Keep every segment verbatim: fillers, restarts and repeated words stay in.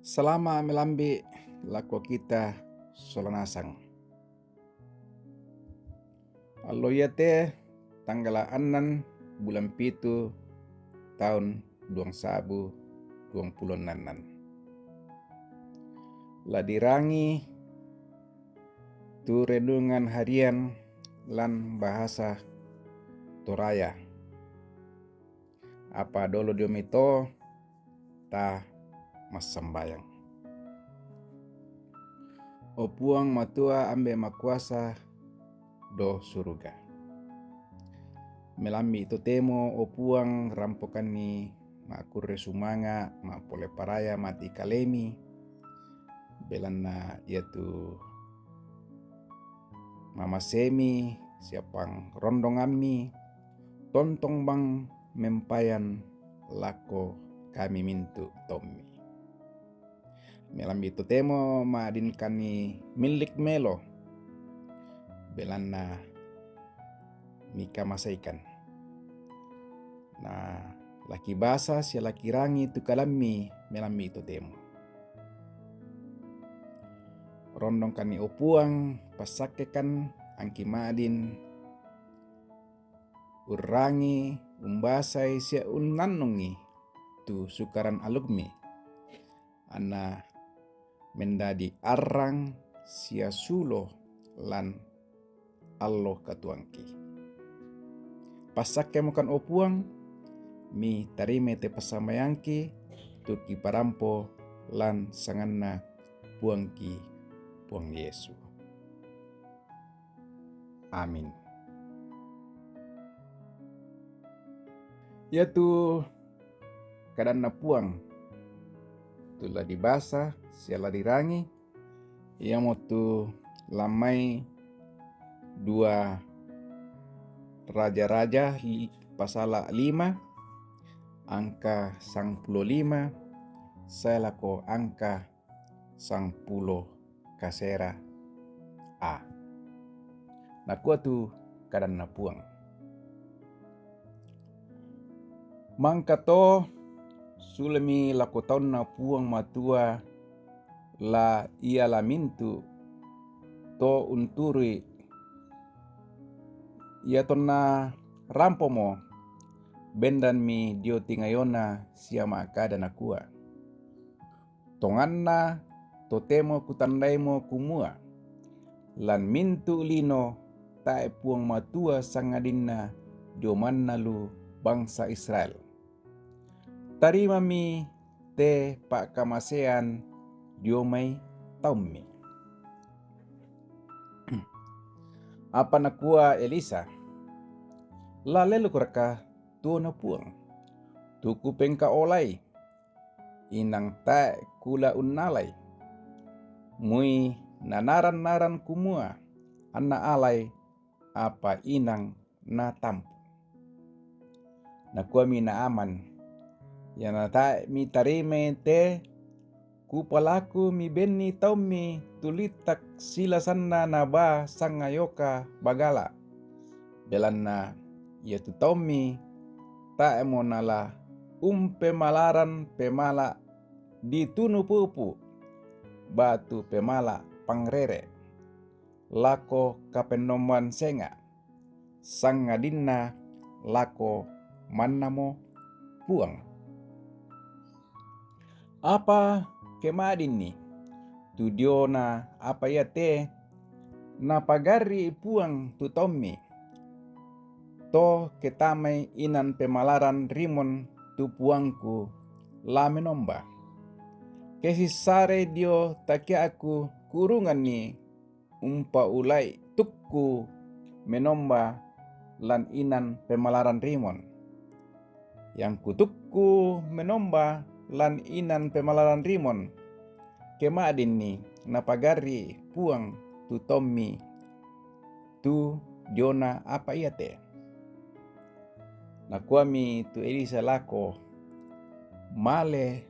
Salama' melambi' lako kita sola nasang. Allo iate tanggala' annan bulan pitu taun duang sa'bu duang pulo ennannan. La dirangi tu renungan harian lan bahasa Toraya. Apa dolo dio mai to ta massambayang. O Puang Matua Ambe' Makuasa do suruga. Melambi' totemo, o Puang, rampokanni ma'kurre sumanga' ma'pole paraya mati kalemi, belanna iatu mamasemi sia pangrondongammi, tontong bang mempayan lako kami mintu' tommi. Melambi' totemo ma'dinkanni millik melo, belanna mikamaseikan. Na lakibasa sia lakirangi tu kalammi melambi' totemo. Rondongkanni, o Puang, passakkekan angki ma'din urrangi, umbasai sia unnannungi tu Sukaran Alukmi, anna mendadi arrang sia sulo lan allo katuoangki. Passakkemokan, o Puang, mitarimai te passambayangki tu kiparampo lan sanganna Puangki, Puang Yesu. Amin. Iatu kadanna Puang tu la dibasa sia la dirangi, iamotu lan mai dua Raja-raja li-, pasala' lima, angka sangpulo lima sae lako angka sangpulo kasera a. Nakua tu kadanna Puang, mangka to sulemi lako taunna Puang Matua la ia la mintu' to unturu'i. Ia tonna rampomo, bendanmi dio tingayona sia ma'kada nakua, tonganna totemo kutandaimo kumua, lan mintu' lino tae' Puang Matua sangadinna dio mannalu bangsa Israel. Tarimami te pa'kamasean dio mai taummi. Apa nakua Elisa, la lelukoraka tuona Puang, tu kupengkaolai, inang tae' kula unnalai. Mui nanaran-naran kumua, anna alai, apa inang natampu. Nakuami Naaman, ianna tae' mitarimai te kupalaku mibenni taummi tu littak silasanna nabaa sangayoka bagala', belanna iatu taummi tae'mo nala umpemalaran pemala' ditunu pupu', ba'tu pemala' pangrere', lako kapennomban senga', sangadinna lako mannamo Puang. Apa kema'dinni tu diona apa iate napagarri'i Puang tu taummi, to ketamai inan pemalaran rimon tu Puangku la menomba. Kesissarei dio takia'ku kuurunganni umpaula'i tukku menomba lan inan pemalaran rimon. Yang kutukku menomba lan inan pemalaran rimon, kema'dinni napagarri' Puang tu taummi tu diona apa iate. Nakuami tu Elisa lako, male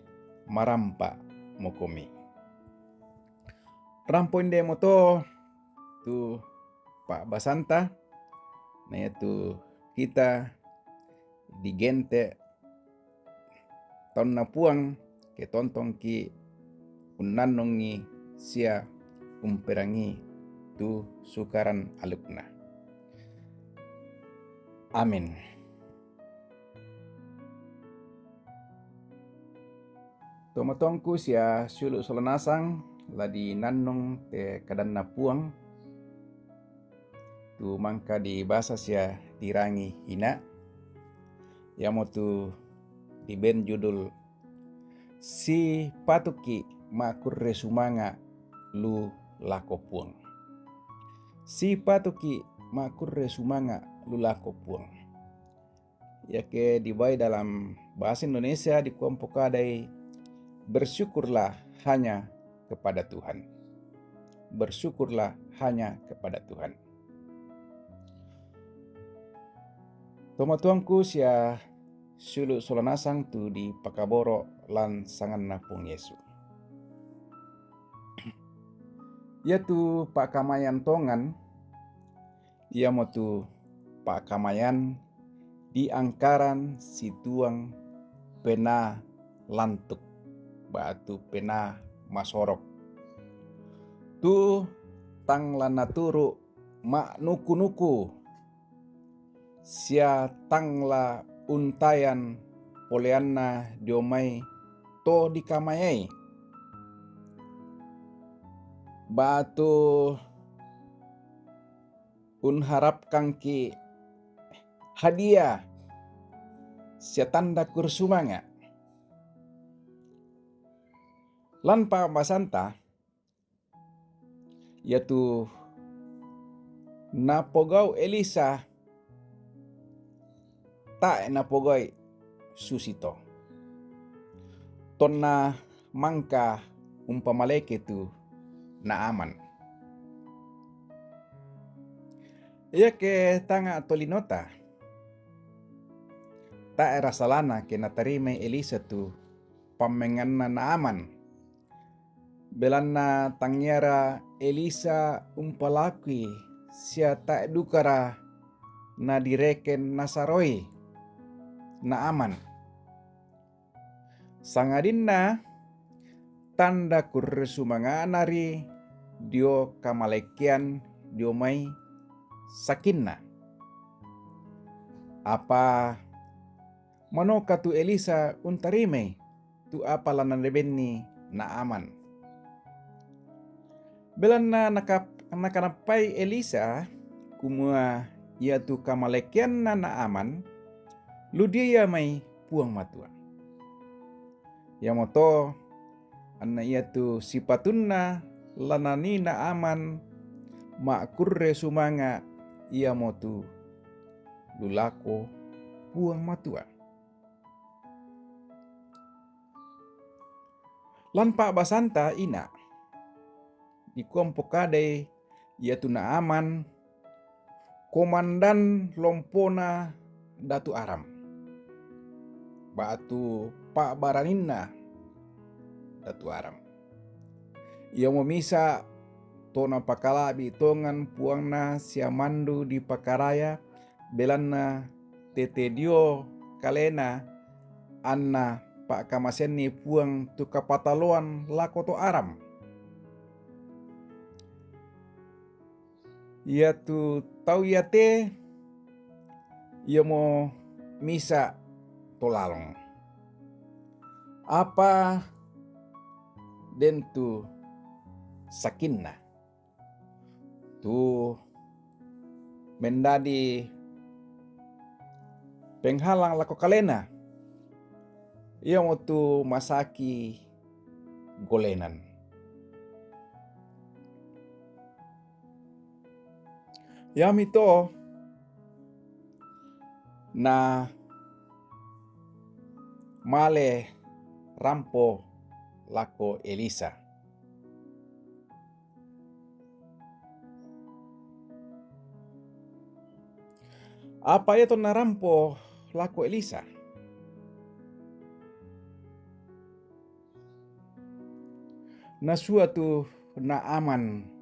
marampa' mokomi. Rampo indemoto tu pa'basanta, na iatu kita digente' taunna Puang, ke tontongki' unnannungngi sia umperangngi tu sukaran alukna. Amin. Tomatuangku sia siulu' sola nasang, la dinannung te kadanNa Puang, tu mangka dibasa sia dirangi ina', iamotu diben judul Sipatuki' ma'kurre sumanga' lu lako Puang. Sipatuki' ma'kurre sumanga' lu lako Puang. Iake dibai dalam bahasa Indonesia dikua mpokadai, "Bersyukurlah hanya kepada Tuhan." Bersyukurlah hanya kepada Tuhan. Tomatuangku sia siulu' sola nasang tu dipakaboro' lan sanganNa Puang Yesu. Iatu pa'kamayan tongan, iamotu pa'kamayan diangkaran situang penaa lantuk, ba'tu penaa masorok. Tu tang la naturu' ma'nuku-nuku, sia tang la untayan poleanna dio mai to dikamayai, ba'tu unharapkanki' hadiah sia tanda kurre sumanga'. Lan pa'basanta, iatu napogau' Elisa tae' napogau'i susito tonna mangka umpamaleke tu Naaman. Iake tangnga' tolinota, tae'ra salana ke natarimai Elisa tu pammengnganna Naaman, belanna tangiara Elisa umpalakui sia tae' dukara nadireken nasaroi Naaman. Sangadinna tanda kurre sumanga'na ri dio kamalekkean dio mai sakinna. Apa manoka tu Elisa untarimai tu apa la nabenni Naaman. Belanna nakap-, nakanappai Elisa kumua iatu kamalekkeanna Naaman lu dio ia mai Puang Matua. Iamoto anna iatu sipatunna la nanii Naaman ma'kurre sumanga' iamotu lu lako Puang Matua. Lan pa'basanta ina', dikua mpokadai iatu Naaman komandan lompona datu Aram, ba'tu pa'baraninna datu Aram. Iamo misa' to napakala'bi' tongan puangna sia mandu dipakaraya, belanna tete dio kalena anna pa'kamaseanni Puang tu kapataloan lako to Aram. Iatu tau iate iamo misa' to lalong, apa den tu sakinna, tu mendadi penghalang lako kalena, iamotu masaki golenan. Iami to na male rampo lako Elisa. Apa ia to narampo lako Elisa? Nasua tu Naaman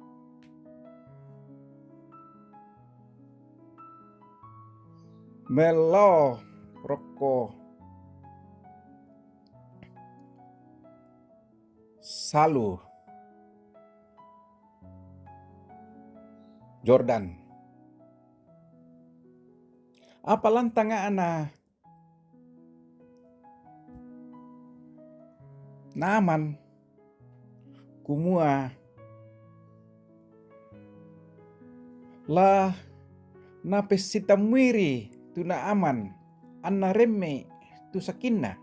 mello rokko salu Jordan. Apa lantang ana Naaman kumua la napesitamuiri tu Naaman, anna remme tu sakinna.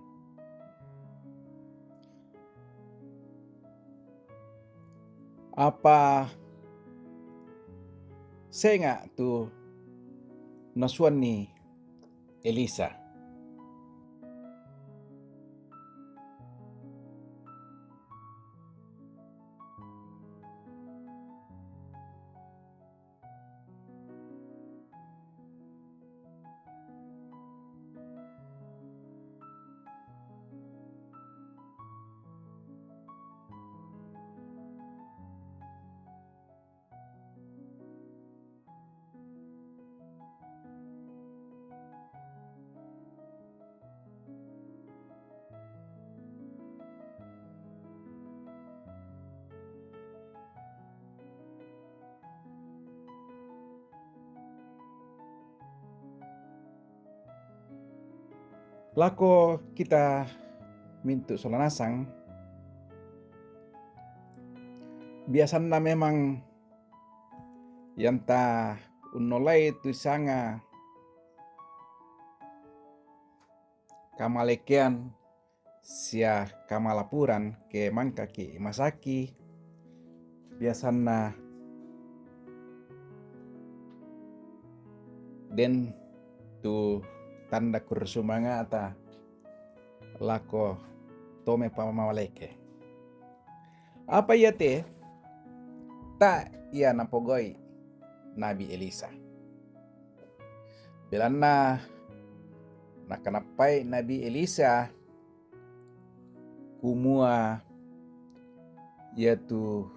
Apa senga tu nasuanni Elisa. Lako kita mintu sola nasang, biasanna memang ianta unnolai tu sanga kamalekean sia kamalapuran ke mangkaki masaki, biasanna den tu tanda kurre sumanga'ta lako to mepamamaleke. Apa iate ta ia napogau'i Nabi Elisa. Belanna nakanappai Nabi Elisa kumua iatu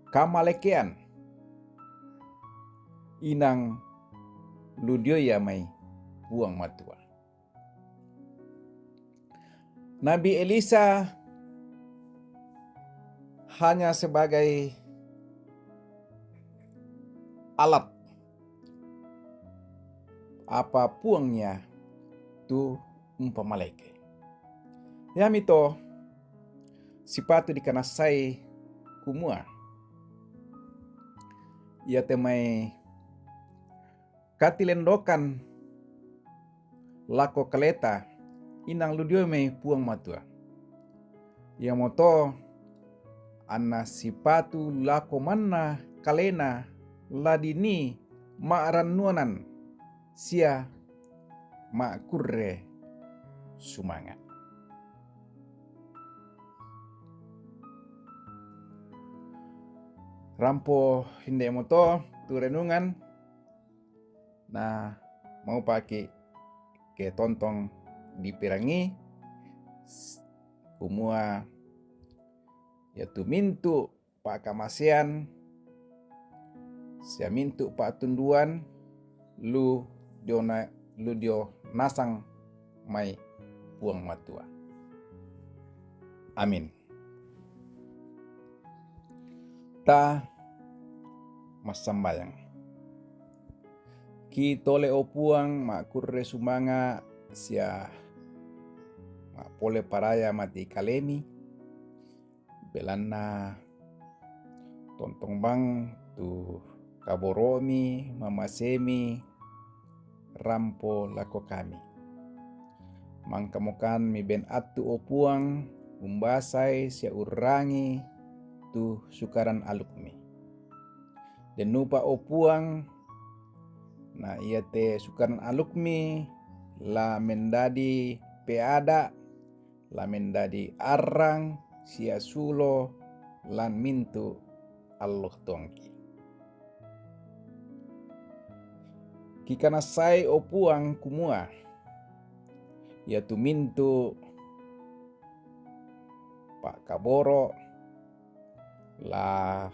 kamalekean inang ludioi ia mai Puang Matua. Nabi Elisa hanya sebagai alat apa puangnya tu umpamaleke. Iamito sipatu dikanassai kumua iate mai katilendokan lako kaleta inang ludioi mai Puang Matua. Iamoto anna sipatu lako manna kalena la dinii ma'rannuanan sia ma'kurre sumanga'. Rampo inde'moto tu renungan, na maupaki ke tontong dipirangi, s-, kumua iatu mintu' pa'kamasean sia mintu' pa'tunduan lu dio na-, lu dio nasang mai Puang Matua. Amin. Ta massambayang. Kitole, o Puang, ma'kurre sumanga' sia ma'pole paraya mati kalemi, belanna tontong bang tu kaboro'mi, mamasemi rampo lako kami. Mangkamokan miben attu, o Puang, umbasai sia urrangi tu sukaran alukmi. Dennupa, o Puang, na iate sukaran alukmi la mendadi peada', la mendadi arrang sia sulo lan mintu' allo tongki. Kikanassai, o Puang, kumua iatu mintu' pa'kaboro', la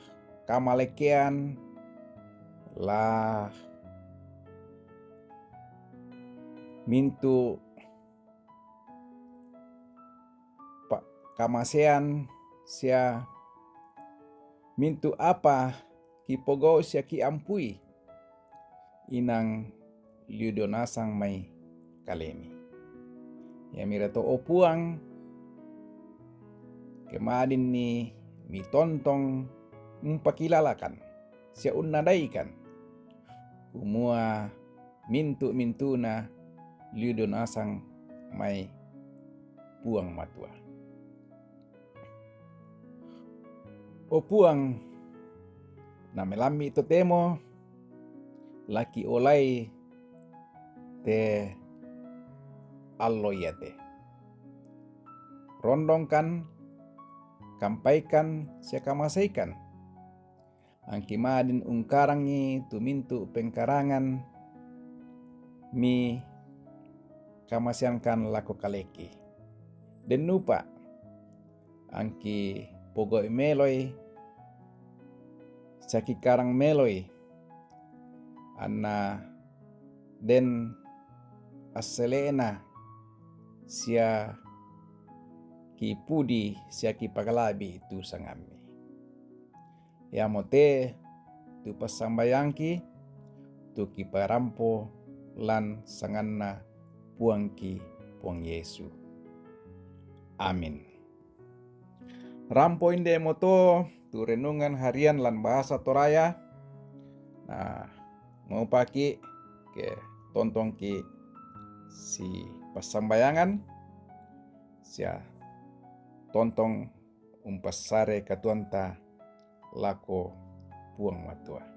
kamalekean, la mintu' pa-, kamasean sia mintu' apa kipogau' sia kiampui, inang liudonasang mai kalemi. Iamira to, o Puang, kemadinni mitontong umpakilalakan sia unnadaikan, kumua mintu'-mintu'na liudonasang mai Puang Matua. O Puang, namelammi' totemo la kiolai te allo iate. Rondongkan, kampaikan, sia kamaseikan, angki madin ungkarangi tu mintu' pengkarangan mi kamaseankan lako kaleki. Dennupa, angki pogau'i meloi sia kikarang meloi, anna den assele'na sia kipudi sia kipagalabi tu sangammi. Iamote tu passambayangki, tu kiparampo lan sanganna Puangki Puang Yesu. Amin. Rampo indemoto tu renungan harian lan bahasa Toraya. Na, maupaki' ke tontongki' si passambayangan sia tontong umpassare katuoanta lako Puang Matua.